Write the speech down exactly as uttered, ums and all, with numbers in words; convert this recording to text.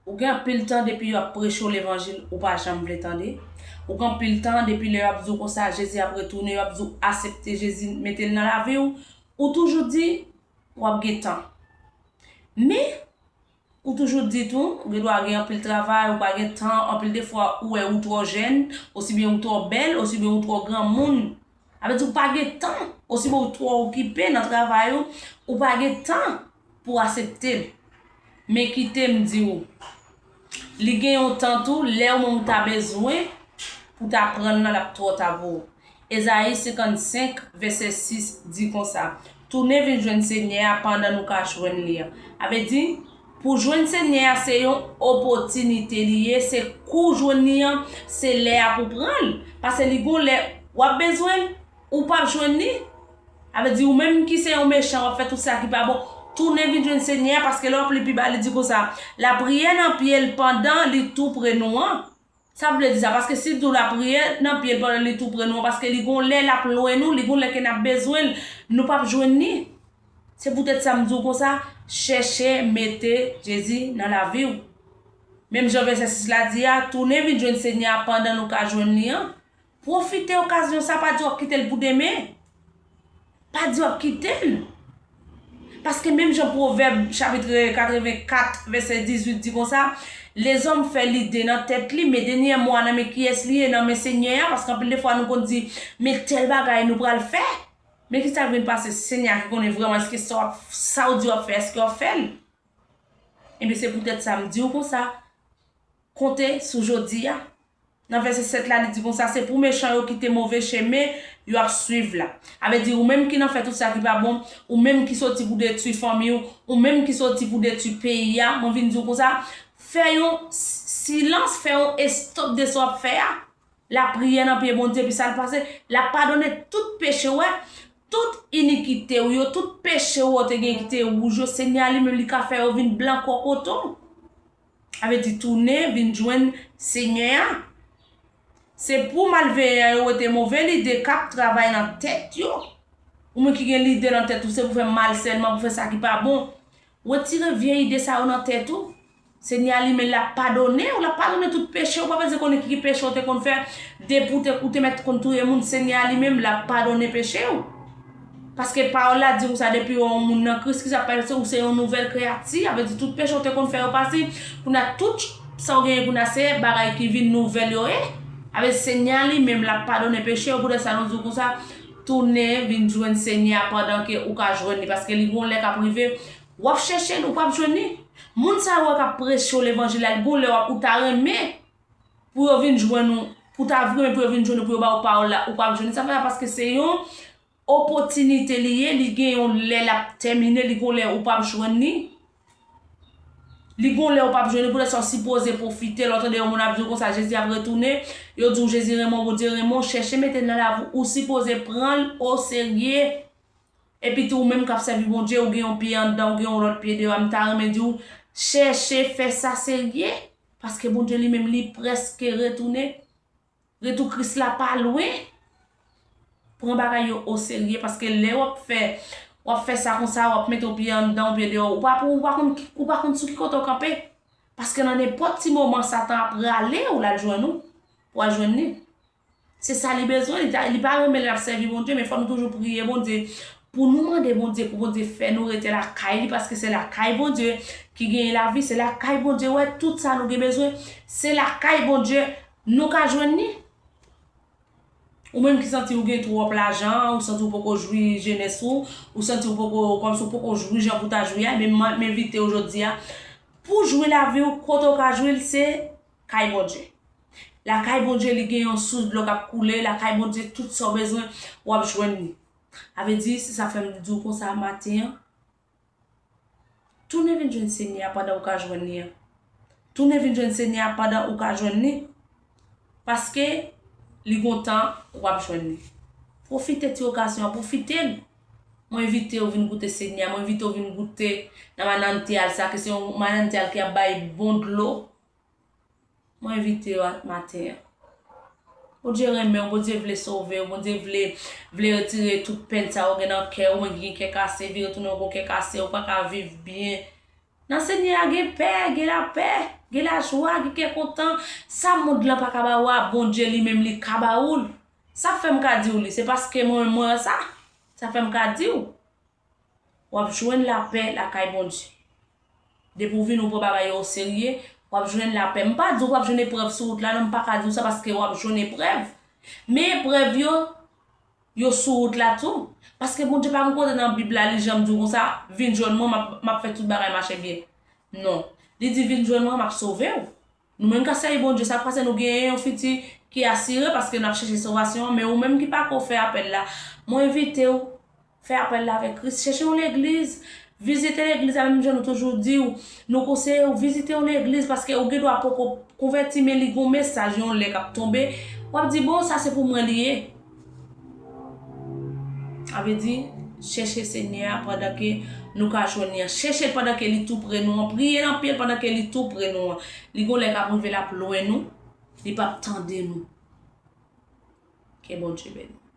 Ou gen anpil tan depi yo ap preche w levanjil, ou pa janm vle tande. Ou gen anpil tan depi lè yo ap di w konsa Jezi ap retounen, yo ap di w aksepte Jezi, mete l nan lavi w, ou toujou di w ap gen tan. Men, ou toujou di tou, ou gen dwa gen anpil travay, ou pa gen tan, anpil de fwa ou wè ou twò jèn, osibyen ou twò bèl, osibyen ou twò granmoun. Sa vle di ou pa gen tan, osibyen ou twò okipe nan travay ou, ou pa gen tan pou w aksepte l. Men kite m di w, li gen yon tan tou, lè ou menm ou ta bezwen pou w ta pran l nan, l ap twò ta pou ou. Ezayi senkannsenk, vèsè sis di konsa, tounen vin jwenn Senyè a pandan nou ka jwenn li an. Sa vle di, pou jwenn Senyè a, se yon opòtinite li ye, se kou w jwenn li an, se lè a pou w pran l. Paske li gon lè w ap bezwen l, ou p ap jwenn li. Sa vle di, ou menm ki se yon mechan, w ap fè tout sa ki pa bon, tounen vin jwenn Senyè a, paske lè w ap li pi ba, li di konsa, lapriyè nan pye l pandan li tou pre nou an. Sa vle di sa, paske si l di w lapriyè nan pye l pandan li tou pre nou an, paske li gon lè l ap lwen nou, li gon lè ke n ap bezwen l, nou p ap jwenn li. Se poutèt sa m di w konsa, chèche mete Jezi nan lavi w. Menm jan vèsè sis la di a, tounen vin jwenn Senyè a pandan nou ka jwenn li an. Pwofite okazyon sa, pa di w ap kite l pou demen. Pa di w ap kite l. Paske menm jan Pwovèb chapit katrevenkat, vèsè dizuit di konsa, lezòm fè lide nan tèt li, men dènye mo a nan men kiyès li ye? Nan men Senyè a, paske anpil de fwa nou konn di, men tèl bagay nou pral fè. Men ki sa k vin pase? Senyè a ki konnen vrèman èske sa w ap, sa w di w ap fè, èske w ap fè l. Ebyen, se poutèt sa m di w konsa, konte sou jodi a. Nan vèsè sèt la, li di konsa, se pou mechan yo kite move chemen yo ap swiv la. Sa vle di, ou menm ki nan fè tout sa ki pa bon, ou menm ki soti pou detwi fanmi w, ou menm ki soti pou detwi peyi a, mwen vin di w konsa, fè yon s-, silans, fè yon estòp de sa w ap fè a. Lapriyè nan pye Bondye, epi sa l pase, l ap padone tout peche w, tout inikite w yo, tout peche w te gen ki te wouj yo, Senyè a li menm li ka fè yo vin blan kòkoton. Sa vle di tounen vin jwenn Senyè a. Se pou malveyan yo wete move lide k ap travay nan tèt yo. Ou menm ki gen lide nan tèt ou, se pou fè mal sèlman, pou fè sa ki pa bon. Retire vye ide sa yo nan tèt ou. Senyè a li menm l ap padone w, l ap padone tout peche w. Pa bezwen konnen ki, ki peche w te konn fè. Depi w te, ou te mèt konn touye moun, Senyè a li menm l ap padone peche w. Paske pawòl la di konsa, depi w yon moun nan Kris, ki sa k pase, ou se yon nouvèl kreyati. Sa vle di tout peche w te konn fè yo pase. Kounye a tout sa w genyen kounye a se bagay ki vin nouvèl yo ye. Sa vle di Senyè a li menm l ap padone peche w. Poutèt sa nou di w konsa, tounen vin jwenn Senyè a pandan ke ou ka jwenn li, paske li gon lè k ap rive, w ap chèche l, ou p ap jwenn li. Moun sa yo k ap preche w levanjil la, li gon lè w ap, ou ta renmen pou yo vin jwenn ou, pou ta renmen pou yo vin jwenn ou, pou yo ba w pawòl la, ou p ap jwenn li. Sa fè la paske se yon opòtinite li ye, li gen yon lè l ap tèmine, li gon lè ou p ap jwenn li. Li gon lè ou p ap jwenn li, poutèt sa w sipoze pwofite. Lè w tande yon moun ap di w konsa, Jezi ap retounen, yo di w Jezi renmen w, Bondye renmen w, chèche mete l nan lavi w, ou sipoze pran l oserye. Epi tou, ou menm k ap sèvi Bondye, ou gen yon pye anndan, ou gen yon lòt pye deyò a, m ta renmen di w, chèche fè sa serye, paske Bondye li menm, li prèske retounen. Retou Kris la pa lwen. Pran bagay yo oserye, paske lè w ap fè, w ap fè sa konsa, w ap mete yon pye anndan, yon pye deyò, ou pa, ou pa konn ki, ou pa konn sou ki kote w kanpe. Paske nan nenpòt ti moman, Satan ap rale w, l al jwenn ou, pou w al jwenn li. Se sa li bezwen, li ta, li pa renmen lè l ap sèvi Bondye, men fò nou toujou priye Bondye pou nou mande Bondye, pou Bondye fè nou rete lakay li, paske se lakay Bondye ki genyen lavi, se lakay Bondye wè tout sa nou gen bezwen, se lakay Bondye nou ka jwenn li. Ou menm ki santi ou gen twòp lajan, ou santi ou poko jwi jenès ou, ou santi ou poko, kòmsi ou poko jwi jan pou ta jwi a, men m, m envite w jodi a, pou jwi lavi w, kote w ka jwi l, se kay Bondye. Lakay Bondye, li gen yon sous dlo k ap koule, lakay Bondye, tout sa w bezwen, w ap jwenn li. Sa vle di, se sa fè m di w konsa maten an, tounen vin jwenn Senyè a pandan ou ka jwenn li an. Tounen vin jwenn Senyè a pandan ou ka jwenn li, paske li gon tan ou ap jwenn li. Pwofite ti okazyon an, pwofite l. Mwen envite w vin goute Senyè a, mwen envite w vin goute nan Manantial sa, ke se yon Manantial ki ap bay bon dlo. Mwen envite w maten an. Bondye renmen w, Bondye vle sove w, Bondye vle, vle retire tout pèn sa ou gen nan kè w, ou menm ki gen kè kase, vire tounen w gon kè kase, ou pa ka viv byen. Nan Senyè a gen pè, gen lapè, gen lajwa, gen kè kontan. Sa mond lan pa ka ba ou a, Bondye li menm li ka ba ou l. Sa fè m ka di w li, se paske mwen menm mwen wè sa. Sa fè m ka di w. W ap jwenn lapè lakay Bondye. Depi w vin ou pran bagay yo oserye, w ap jwenn lapè. M pa di w p ap jwenn eprèv sou wout la, non, m pa ka di w sa paske w ap jwenn eprèv. Men eprèv yo, yo sou wout la tou. Paske Bondye pa yon kote nan Bib la, li janm di w konsa, vin jwenn mwen, m ap, m ap fè tout bagay mache byen. Non. Li di, vin jwenn mwen, m ap sove w. Nou menm k ap sèvi Bondye, sa k pase nou genyen yon fiti ki asire paske n ap chèche sovasyon an, men ou menm ki pako fè apèl la, mwen envite w, fè apèl la avèk Kris, chèche yon legliz, vizite legliz la, menm jan nou toujou di w, nou konseye w vizite yon legliz paske ou gen dwa poko konvèti, men li gon mesaj yon lè k ap tonbe, w ap di, bon, sa se pou mwen li ye. Sa vle di, chèche Senyè a pandan ke nou ka jwenn li an. Chèche l pandan ke li tou pre nou an. Priye nan pye l pandan ke li tou pre nou an. Li gon lè k ap rive l ap lwen nou. Li p ap tande nou. Ke Bondye beni.